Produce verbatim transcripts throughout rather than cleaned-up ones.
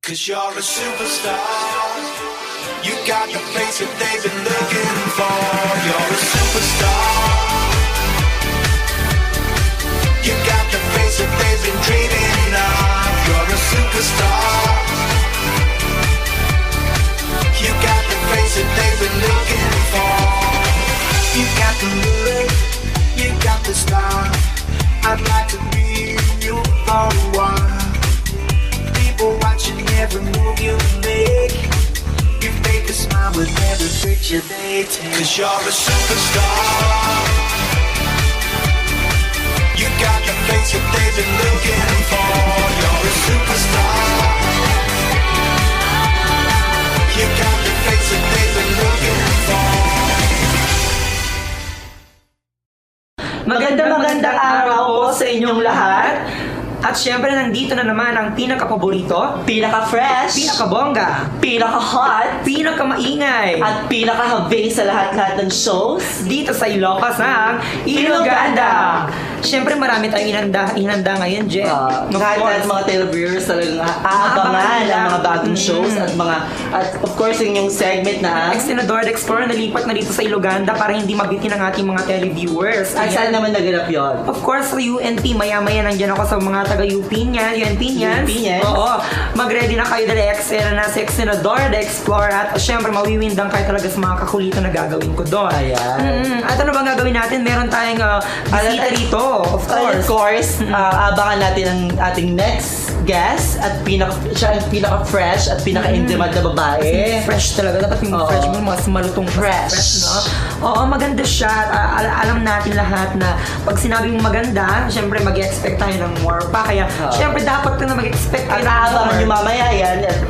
Cause you're a superstar. You got the face that they've been looking for. You're a superstar. You got the face that they've been dreaming of. You're a superstar. You got the face that they've been looking for. You got the look, you got the style. I'd like to be you for a while. People watching every move you make. You make a smile with every picture they take. Cause you're a superstar. You got the face that they've been looking for. You're a superstar. You got the face that they've been looking for. Magandang magandang araw po sa inyong lahat. At syempre, nandito na naman ang pinakapaborito, Pinaka-fresh, pinakabongga, pinaka-hot, pinakamaingay, at pinaka-hubby sa lahat-lahat ng shows. Dito sa Ilocos ang Iloganda. Syempre, marami tayong inanda, inanda ngayon, Jen. Uh, Of lahat course. ng mga televiewers talagang aabangan Aabangan ang mga lang. bagong shows Mm. at mga at of course yung, yung segment na Extendedor Explore, nalipat na dito sa Iloganda para hindi mabitin ang ating mga televiewers. at saan naman naganap yun? Of course, sa U N P, maya-maya nandiyan ako sa mga taga U P niyan, U N P niyan. U N P niyan. Oo. Mag-ready na kayo dahil eksena na sa Extendedor Explore at syempre, mawiwindang kayo talaga sa mga kakulitan na gagawin ko doon. Ayan. Mm, at ano bang gagawin natin? Meron tayong uh, bisita Alam- dito, of Well, of course. course, ah, abangan natin ang ating next guest at pinaka siya ang pinaka-fresh at pinaka-in-demand na babae. Fresh talaga. Dapat yung Oo. fresh mo, mas malutong pa sa Fresh. fresh, no? Oo, maganda siya. At, ah, al- alam natin lahat na pag sinabing maganda, syempre mag-expect tayo ng more pa. Kaya, Oo. syempre dapat ka na mag-expect At tayo ng aabangan more. nyo mamaya yan. At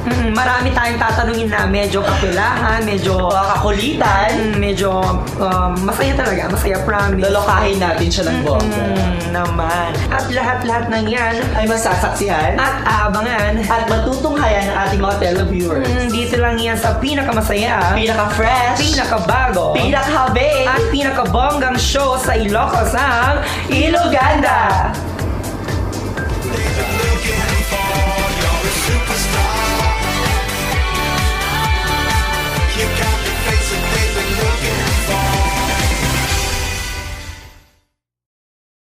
Mm, marami tayong tatanungin na medyo kapilahan, medyo mga kakulitan, mm, medyo um, masaya talaga, masaya, promise. lolokahin natin siya ng bongga. Mm, naman. At lahat-lahat ng yan Ay masasaksihan at aabangan. at matutunghayan ng ating mga televiewers. Mm, dito lang yan sa pinakamasaya, Pinaka-fresh, pinakabago, pinaka-hubby, at pinakabonggang show sa Ilocos ang Iloganda!